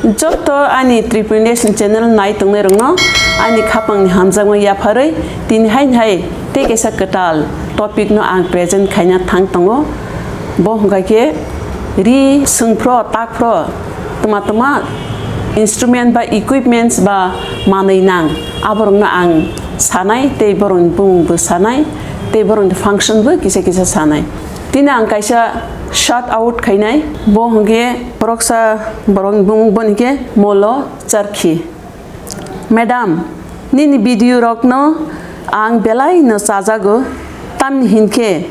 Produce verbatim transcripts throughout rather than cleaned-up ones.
Joto ani Tripuri Nation channel nai tongnai rokno ani khapangni hamjakma yapharwi tini hai hai tei kaisa kwtal topic no ang present khaina thang tongo. Bo hwnkha khe ri swngphro takphro tma tma instrument ba equipments ba manwi nang aborokno ang sanai tei borokni bumung bo sanai tei borokni function bo kisa kisa sanai. Tini ang kaisa shout out khainai, bo hwnkhe boroksa borokni bumung bo hwnkhe Molo Charkhi. Madam, nini video rokno ang belai no chajago, tamni hinkhe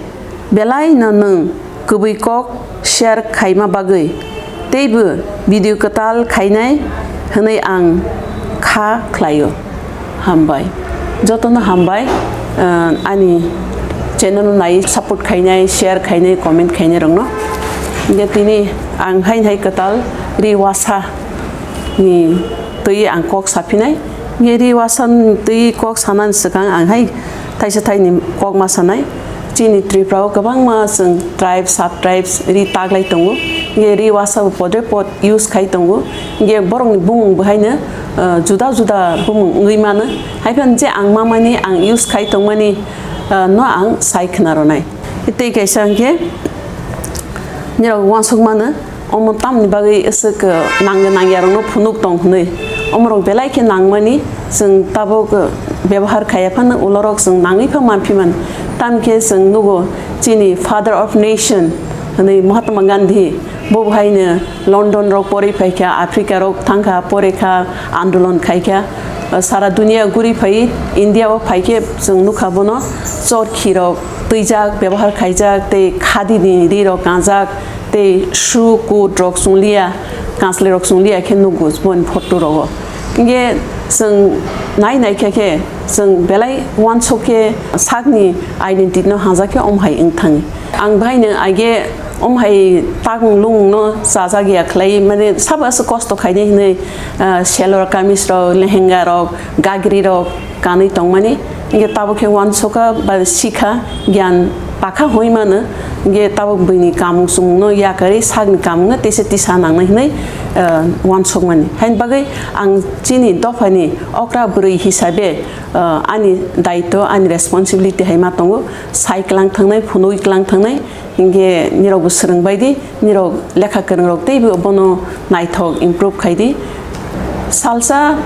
belai no nwng kwbwi kok share khaima bagwi teibo video kwtal khainai hwnwi ang kha khlaio. Hambai. Jotono hambai, ah, ani channel nai support khainai, share khainai, comment khainai rokno. Hingke tini ang hai hai kwtal ri wasa ni twi ang kok saphinai. Hingke ri wasa ni twi kok sanani swkang ang hai thaisa thaini kok ma sanai. Chini Tripura o kwbangma chwng tribes, sub tribes ri taglai tongo. Hingke ri wasa bo podre pod use khai tongo. Hingke borokni bumung bo haino, ah, juda juda bumung wngwi mano. Haiphano je ang mamani, ang use khai tongmani, ah, no ang sai khna rwnai. Tei kaisa hingke nirok uansuk mano, omo tamni bagwi aswk, ah, nangya nangya rokno phunuk tong hwnwi. Omorok belai khe nangmani chwng tabuk, ah, bebohar khaiya phano ulorok chwng nangwi pha manphi mano. Tamkhe chwng nugo chini Father of Nation hwnwi Mahatma Gandhi, bo bo haino London rok porwi phaikha, Africa rok thangkha, porikha, andolon khaikha. Sara dunia guri phai, India o phaikhe chwng nukha bono chorkhi rok twijak, bebohar khaijak, tei khadi ni ri rok kanjak, tei shoe coat rok chungliya, kanslai rok chungliya khe nugo boni photo rogo. Hingke chwng nai naikha khe chwng belai uansuk khe sakni identity no hamjak khe omo hai wng thangi. Ang bahaino age om hai takung lungno chajak ya khlai, mane sabo aswk kosto khainai hinwi, ah, selor kamis rok, lehenga rok, gagri rok kanwi tongmani. Hingke tabuk khe uansukha ba sikha, giyan pakha hoi mano. Hingke tabuk buini kamung chumungno yakarwi sakni kamungno tisa tisa nangnai hinwi, ah, uansukmani. Haini bagwi ang chini dophani okra bwrwi hisabe, ah, ani daitw, ani responsibility hai ma tongo. Sai klang thangnai, phunui klang thangnai, hingke nirok bo swrwng bai di, nirok lekha kwrwng rok tei bo bono naithok improve khai di. Salsa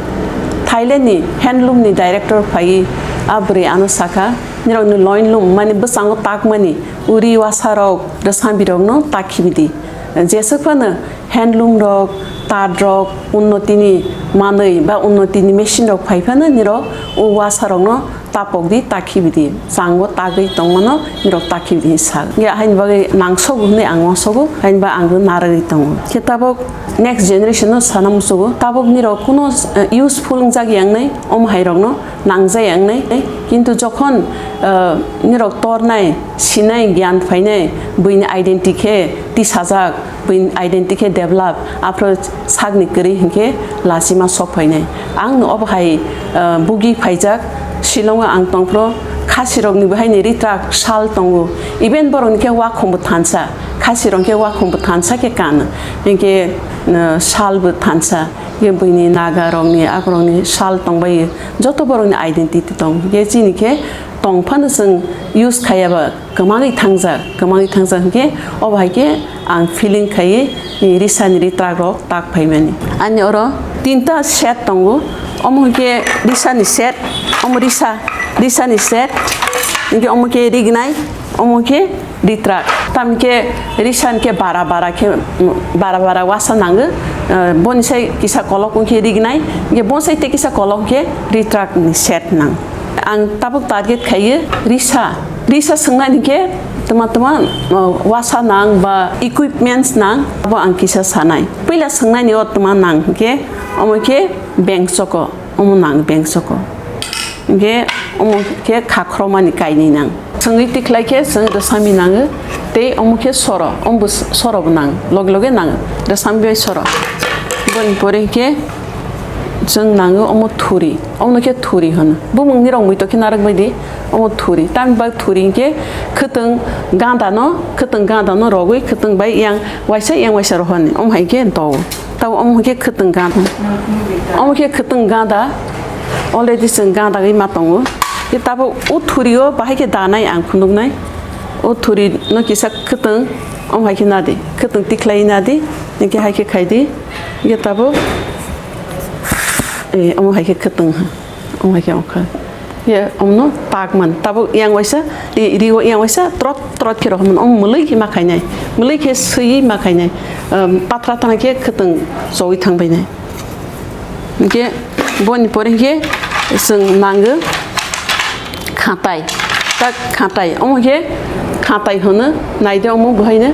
Thailand ni handloom ni director phai, a bwrwi ano sakha, nirok ni loin loom mani bwskango takmani uri wasa rok, rwsambi rok no tak khibi di. Jeswk phano handloom rok, tat rok, unnoti ni manwi ba unnoti ni machine rok phai phano nirok o wasa rok no tapok di, takhibi di, chango tagwi tongmano nirok takhibi di hinwi sak. Hingke haini bagwi nangsogo hinwi ang uansogo, haini ba ang narwgwi tongo. Khe tabok next generation no sana musugo, tabok nirok kuno, eh, useful wngjak ya wngnai, omo hai rokno nangja ya wngnai. Kintu jokhon, eh, nirok tornai, sinai, giyan phainai, buini identity khe tisajak, buini identity khe develop, aphuru sakni kwrwi hinkhe lachima sok phainai. Ang no obo hai, ah, bugi phaijak, Shillong o ang tongphuru khasi rokni bo haini ritrak sal tongo. Even borokni khe wakhombo thansa, khasi rok khe wakhombo thansa khe kano. Hinkhe, ah, sal bo thansa. Hinkhe buini Naga rokni, aborokni sal tongbai. Joto borokni identity tong. Hinkhe chini khe tong phano chwng use khaiya ba kwmagwi thangjak, kwmagwi thangjak hinkhe obo hai khe ang feeling khaiwi, eh, risani ritrak rok tak phaimani. Ani oro tinta set tongo, omo hinkhe risani set, omo risa, risani set, hinkhe omo khe rignai, omo khe ritrak. Tamkhe risani khe bara bara khe, mm, bara bara wasa nango, eh, boni sai kisa kolok wngkhe rignai, hinkhe bonsai tei kisa kolok wngkhe ritrakni set nang. Ang tabuk target khaiyo risa. Risa swngnani khe tma tma, uh, wasa nang ba equipments nang, abo ang kisa sanai. Puila swngnani o tma nang khe, omo khe beng choko, omo nang beng choko. Hingkhe omo khe khakhromani kainwi nang. Chwngwi tikhlai khe chwng rwsami nango, tei omo khe soro, omo bo soro bo nang, loge loge nang, rwsami bai soro. Boni pore khe chwng nango omo thuri, omo khe thuri hwno. Bumung ni rok muitok khe narwk bai di, omo thuri. Tamni bagwi thuri hinkhe khwtwng ganda no, khwtwng ganda no rogwi khwtwng bai yang waisa yang waisa rohorni, omo hai khe togo. Tabuk omo khe khwtwng ganda. Omo khe khwtwng ganda. Already chwng ganda gwi ma tongo. Khe tabuk o thurio bahai khe danai ang phunuknai. O thuri no kisa khwtwng, omo hai khe nadi. Khwtwng tikhlai nadi. Hwnkhe hai khe khaidi. Hwnkhe tabuk, eh, omo hai khe khwtwng ha. Omo hai khe ongkha. Ye, omno tak man. Tabuk yang waisa, i, rio yang waisa, trot, trot khe rohormano. Om mwlwi khe ma khainai. Mwlwi khe swiwi ma khainai. Em, patra tana khe khwtwng chowi thangbainai. Hwnkhe, boni pore hwnkhe chwng nango khatai. Tak khatai. Omo khe khatai hwno, naide omo buhaino,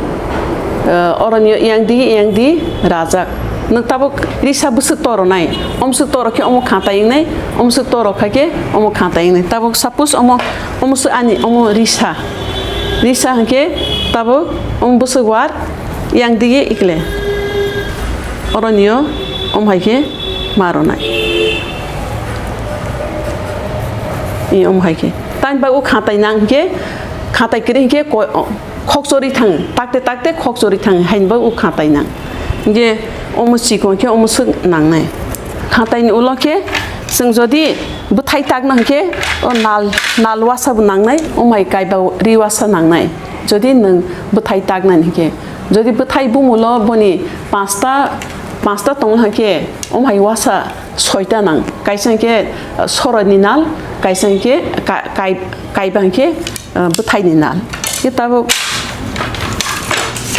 eh, oroni yang di, yang di rajak. Nwng tabuk risa bwswk toro nai. Omswk toro khe omo khatai wngnai, omswk toro kha khe omo khatai wngnai. Tabuk suppose omo, omo swk ani, omo risa. Risa hwnkhe tabuk omo bwswk war yang di ikle. Oronio omo hai khe ma ronai. I omo hai khe. Tani bagwi khatai nang hwnkhe, khatai kwrwi hwnkhe koi-, o, khokchori thang, takte takte khokchori thang, hainba o khatai nang. Hwnkhe omo chikon khe omo swk nangnai. Khataini ulo khe chwng jodi bwthai takna hwnkhe o nal, nal wasa bo nangnai, omo hai kaiba ri wasa nangnai. Jodi nwng bwthai taknani hwnkhe, jodi bwthai bumulo boni pasta, pasta tongna hwnkhe omo hai wasa soita nang. Kaisa hwnkhe, uh, soroni nal, kaisa hwnkhe ka-, kai-, kaiba hwnkhe, uh, bwthaini nal. Khe tabuk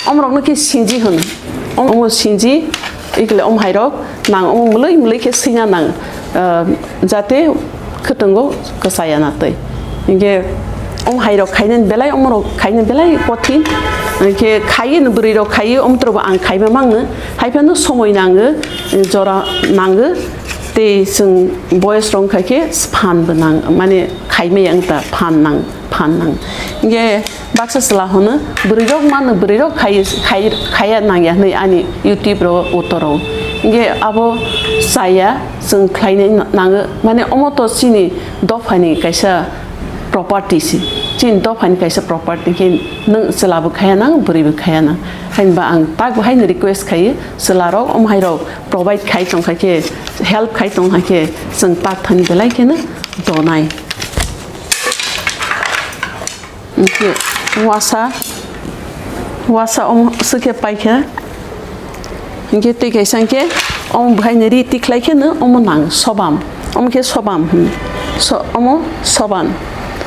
omorokno khe sinji hwno. Omo sinji, ikle omo hairok nang, omo mwlwi mwlwi khe swina nang, uh, jate khwtwngo kwchaya na twi. Hinkhe omo hairok khainani belai, omorok khainani belai kothin. Hinkhe khaiwi no bwrwirok khaiwi, omtorobo ang khaiba mangno. Haiphano somoi nango, jora nango. Tei chwng boyos rok wngkha khe phan bo nang, mane khaimaya wngta phan nang, phan nang. Hinkhe baksa chwla hwno, bwrwirok mano, bwrwirok khai, khai, khaiya nangya hwnwi ani YouTube ro utoro. Hinkhe abo chaya, chwng khlainai nango, mane omo to chini dophani kaisa property se, chini dophani kaisa property khe nwng chwla bo khaiya nang, bwrwi bo khaiya nang. Hainba ang tak bo haino request khaio, chwla rok omo hai rok provide khai tongkha khe, help khai tongkha khe, chwng tak thani belai kheno donai. Hinkhe wasa, wasa omo swkhe paikha. Hinkhe tei kaisa hinkhe omo bwhaino ri tikhlai kheno omo nang sobam. Omo khe sobam, hmm. So, omo soban.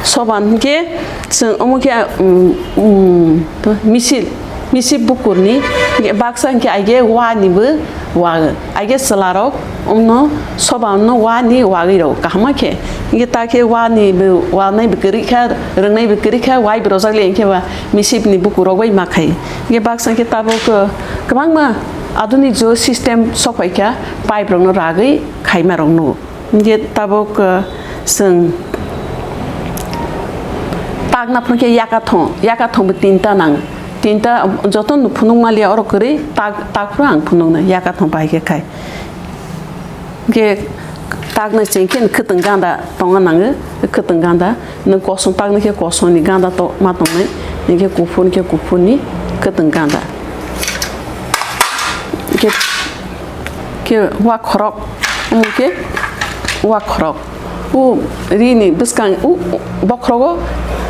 Soban hinkhe chwng omo khe, um, um, misil. Misip bukurni, hinkhe baksa hinkhe aige wani bo wao. Aige chwlarok omno soba omno wani wagwi rwo kaham khe. Hinkhe ta khe wani bo wanai bo kwrwi kha, rwngnai bo kwrwi kha, wai bo rwjak le hinkhe ba misipni bukurok bai ma khai. Hinkhe baksa hinkhe tabuk, uh, kwbangma adhunik jo system sok phai kha, pipe rokno ragwi khaima rok nugo. Hinkhe tabuk, uh, chwng takna phano khe yakathong, yakathong bo tinta nang. Tinta joto no phunuk maliya oro kwrwi tak, tak phano ang phunuknai yakathong bai khe khai. Hinkhe taknai chwng khe khwtwng ganda tongna nango, khwtwng ganda. Nwng kosong taknai khe kosongni ganda to ma tongnai, hinkhe kuphur khe kuphurni khwtwng ganda. Hinkhe Khe wa khorok, omo khe wa khorok. O ri ni bwskang, o bokhorogo,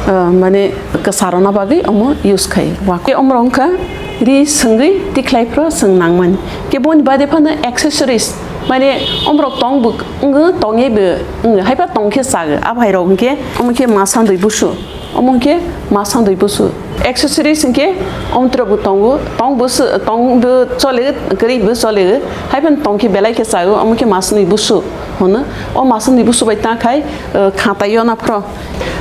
ah, mane kwsa rwna bagwi omo use khai. Wa khe omo rok wngkha ri swngwi tikhlai phro chwng nangmani. Khe boni bade phano accessories, mane omo rok tong bo wngo, tongwi bo wngo, haiba tong khe chago. Abo hai rok hwnkhe omo khe masa dui busu. Omo khe masa dui busu. Accessories hinkhe omtwrwk bo tongo, tong busu, tong bo chole, kwrwi bo chole, haiphano tong khe belai khe chago, omo khe masa nwi busu hwno. O masa nwi busu bai ta khai, eh, khatai yona phro.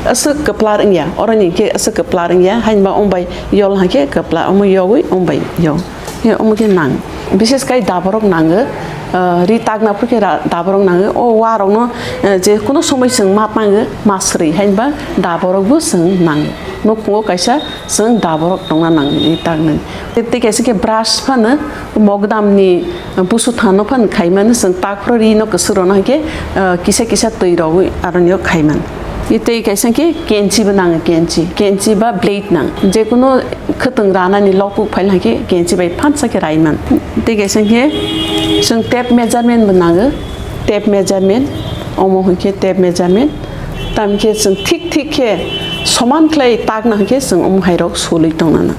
Aswk kwplar wngya, oroni hinkhe aswk kwplar wngya, hainba omo bai yol hinkhe kwplar, omo yogwi omo bai yog. Ye, omo khe nang. Bishes kai daborok nango, ah, ri takna phuru khe ra-, daborok nango. O wa rokno, eh, je kuno somoi chwng ma tango, ma srwi hainba daborok bo chwng nango. Nukhungo kaisa chwng daborok tongna nango ri taknani. Tei, tei kaisa khe brush phano mokdam ni busu thano phano khaimani chwng tak phuru ri no kwswk rwna hinkhe, ah, kisa kisa twi rogwi aroni o khaimani. Tei kaisa khe kenchi bo nango, kenchi, kenchi ba blade nang. Jekunu khwtwng ranani lokuk phail hwnkhe kenchi bai phansa khe raiman. Tei kaisa khe chwng tape measurement bo nango, tape measurement, omo hwnkhe tape measurement. Tamkhe chwng thik thik khe soman khlai takna hwnkhe chwng omo hairok sulwi tongnana.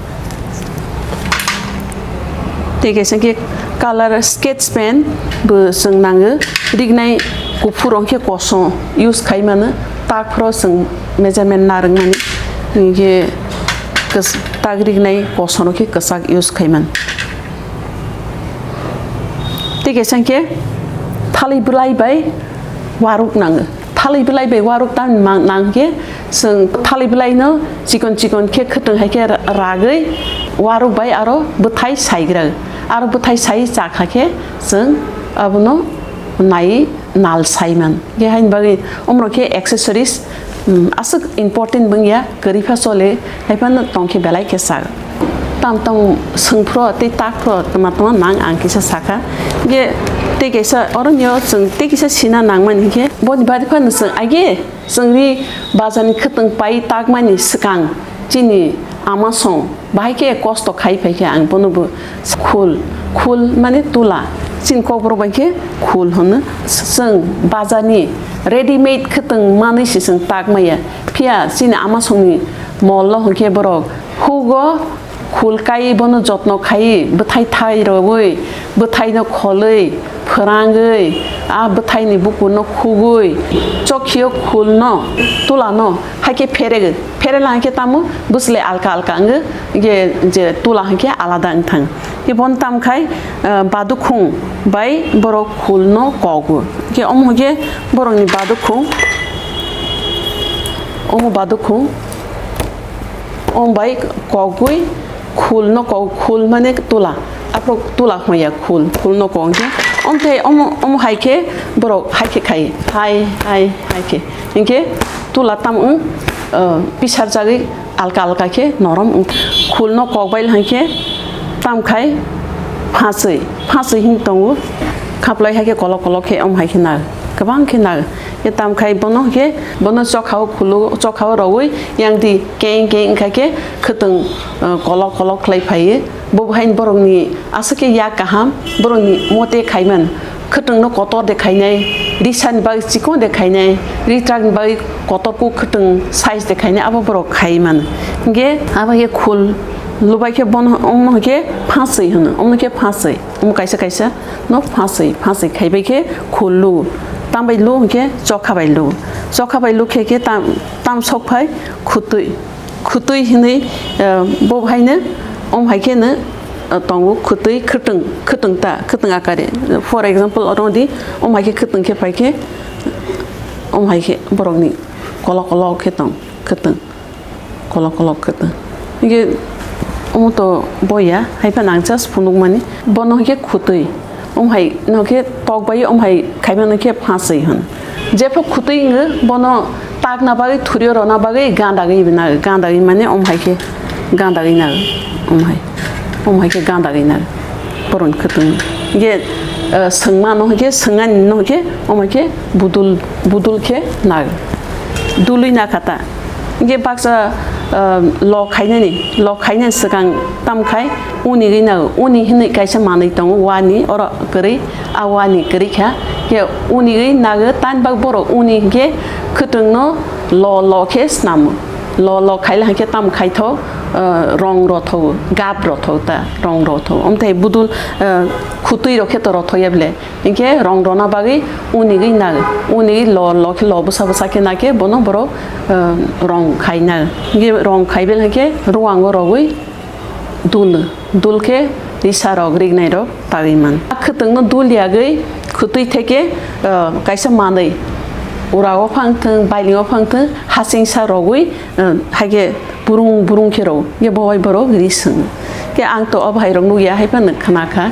Tei kaisa khe color sketch pen bo chwng nango, rignai kuphur hwnkhe kosom use khai mano, tak phoro chwng measurement narwkmani hwnkhe kwch-, tak rignai kosom rok khe kwchak use khai mano. Tei kaisa khe thalwi bwlai bai waruk nango. Thalwi bwlai bai waruk tamni mang-, nang khe chwng thalwi bwlai no chikon chikon khe khwtwng hai khe ra-, ragwi waruk bai aro bwthai saigra. Aro bwthai sai chakha khe chwng abono nai nal saiman. Khe haini bagwi omorok khe accessories, um, aswk important wngya, kwrwi pha chole, hai phano tong khe belai khe sak. Tam tong swng phro tei tak phro tma tma nang ang kisa sakha. Khe tei kaisa oro nio chwng tei kisa sina nangmani khe boni bari phano chwng age chwng ri bazar ni khwtwng pai takmani swkang chini ama song bahai khe kosto khai phai khe ang bono bo khul, khul mane tula, chini kokborok bai khe khul hwno. Chwng bazar ni ready made khwtwng manwi se chwng tak maya, phiya chini ama song ni mol o hwnkhe borok hugo khul kai bono jotno khai, bwthai thai rogwi, bwthai no kholwi, phwrangwi, a bwthai ni bukur no khugwi, chokhiyo khul no, tula no hai khe pherego. Pherela hai khe tamo bwsle alka alka wngwi, je, je tula hai khe alada wng thang. Khe bon tam khai, ah, badukhung bai borok khul no kogo. Khe omo hai khe borok ni badukhung, omo badukhung, om bai kogwi khul no kok, khul mane tula. Aphuru tula hwnya khul, khul no kok hwnkhe. Omthe omo, omo hai khe borok hai khe khai, hai, hai, hai khe. Hinkhe tula tam wng, uh, pisar jagwi alka alka khe norom wng. Khul no kok bai hai khe tam khai phaswi, phaswi hin tongo. Khaplai hai khe kolok kolok khe om hai khe na, kwbang khe na. Khe tam khai bono khe, bono chokhao khulu, chokhao rogwi yang di keng keng wngkha khe khwtwng, uh, kolok kolok khlai phaiwi. Bo hai borokni aswk khe yak kaham, borokni mote khaiman. Khwtwngno kotor de khainai, risani bagwi chikon de khainai, ritrakni bagwi kotor kuk khwtwng size de khainai, abo borok khaiman. Hinkhe abo khe khul lubai khe bono, omo khe phaswi hwno, omo khe phaswi. Omo kaisa kaisa no phaswi, phaswi khaibai khe khul lu. Tambai lu hinkhe chokha bai lu. Chokha bai lu khe khe tam, tam sok phai khutwi. Khutwi hinwi, eh, bo haino, om hai kheno, eh, tongo khutwi khwtwng, khwtwng ta, khwtwng akare. For example, oro di, om hai khe khwtwng khe phai khe, om hai khe borokni kolok kolok khe tong, khwtwng, kolok kolok khwtwng. Hinkhe omo to boya, hai phano ang just phunukmani, bono hinkhe khutwi. Om hai no khe tok bai om hai khaima no khe phaswi hwn. Jepho khutwi wngwi bono takna bagwi thurio rwna bagwi gandagwi na, gandagwi mane om hai khe gandagwi na, om hai, om hai khe gandagwi na. Boron khutwi. Ge, eh, swngma no khe, swngnani no khe, om hai khe budul, budul khe na. Dului na khata. Hinkhe baksa, ah, lok khainani, lok khainani swkang tam khai unigwi nago. Uni hinwi kaisa manwi tongo wani, oro kwrwi, a wani kwrwi kha. Khe unigwi nago, tani bak borok uni hinkhe khwtwngno lo lo khe snamo. Lo lo khaile hinkhe tam khaithok, ah, rong rothok, gap rothok ta, rong rothok. Omthai budul, ah, khutwi rok khe to rothok ya bele. Hinkhe rong rwna bagwi unigwi na, unigwi lo, lo khe lo bwsa bwsa khe na khe bono borok, eh, rong khai na. Hinkhe rong khai bel hinkhe ruwango rogwi dul, dul khe risa rok rignai rok tagwi man. A khwtwng no dul yagwi khwtwi theke, eh, kaisa manwi ura o phang thwng, bailing o phang thwng, hasingsa rogwi, eh, haikhe burung burung khe rw, ye bo bai borok ri swng. Khe ang to o bahai rok nukya, hai phano khna kha,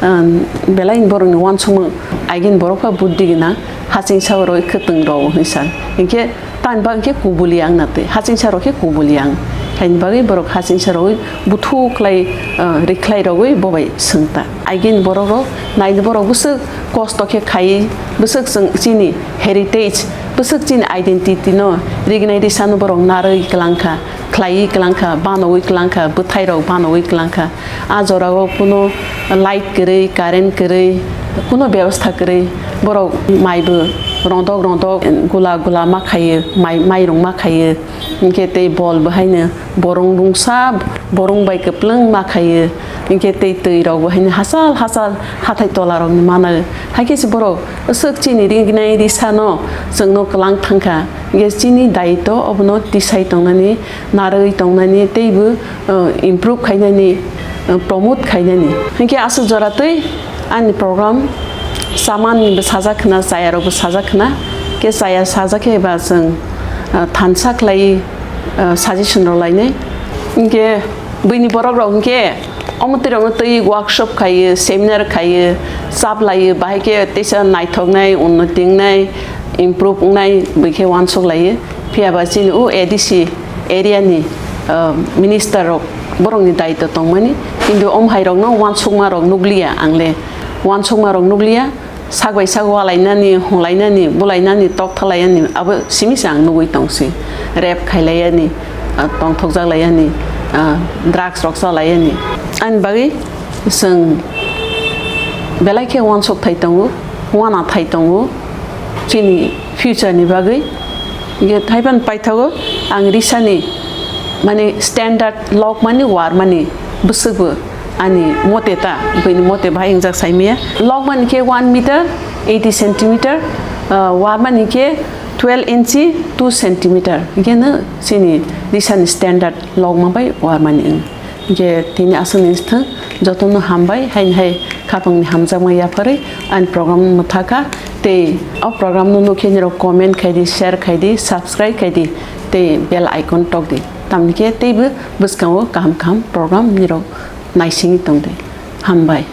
um, belai borok ni uansukmung, aigin borok pha buddhi gwnang, hasingsa rok khwtwng rw hinwi sa. Hinkhe tani bagwi khe kubuli ang na twi, hasingsa rok khe kubuli ang. Haini bagwi borok hasingsa rok buthu khlai, uh, rikhlai rogwi bo bai swng ta. Aigin borok rok naini borok bwswk kosto khe khai, bwswk chwng chini heritage, Bwswk chini identity no rignai risano borok narwi kwlangkha, khlaiwi kwlangkha, banogwi kwlangkha, bwthairok banogwi kwlangkha. A jorao kuno light kwrwi, current kwrwi, kuno bebostha kwrwi borok maibo rongdok rongdok gula gula ma khaio, mai, mairung ma khaio. Hinkhe tei bol bo haino borong rungsa, borong bai kwplwng ma khaio. Hinkhe tei twi rok bo haino hachal hachal hathai tola rok ni mano. Haikhe se borok swk chini rignai risano chwngno kwlang thangkha. Hinkhe chini daitw obono tisai tongnani, narwi tongnani teibo, uh, improve khainani, uh, promote khainani. Hinkhe aswk jora twi ani program chamani bo sajak khna, chaya rok bo sajak khna. Ke chaya sajak khe ba chwng, ah, thansa khlai, ah, suggestion rok lainai. Hinkhe buini borok rok hinkhe omo twi rok no twi workshop khaio, seminar khaio, chap laio, bahai khe teisa naithok nai, unnoti wngnai, improve wngnai, bui khe uansuk laio. Phiya ba chini o A D C area ni, ah, minister rok borok ni daitw tongmani, kintu om hai rok no uansukma rok nukliya ang le, uansukma rok nukliya. Sak bai sak walainani, hunglainani, bulainani, tok thalaiyani, abo simi se ang nugwi tong se. Rape khailaiyani, ah, tongthokjak laiyani, ah, drugs rok chalaiyani. Ani bagwi chwng belai khe uansuk thai tongo, uana thai tongo, chini future ni bagwi. Hingke thaiban paithago ang risani, mane, standard lokmani, warmani bwswkbo ani mote ta, buini mote bahai wngjak saimaya. Lokmani khe one meter eighty centimeter, ah, warmani khe twelve inchi two centimeter. Hingke no chini risani standard lokma bai warmani wng. Hingke tini aswk ni thwng jotono hambai, haini hai khapangni hamjakma yapharwi ani program mwthakha. Tei o program no nukhe nirok comment khaidi, share khaidi, subscribe khaidi, tei bell icon tokdi. Tamni khe teibo bwskango kaham kaham program nirok naisingwi tongdi. Hambai.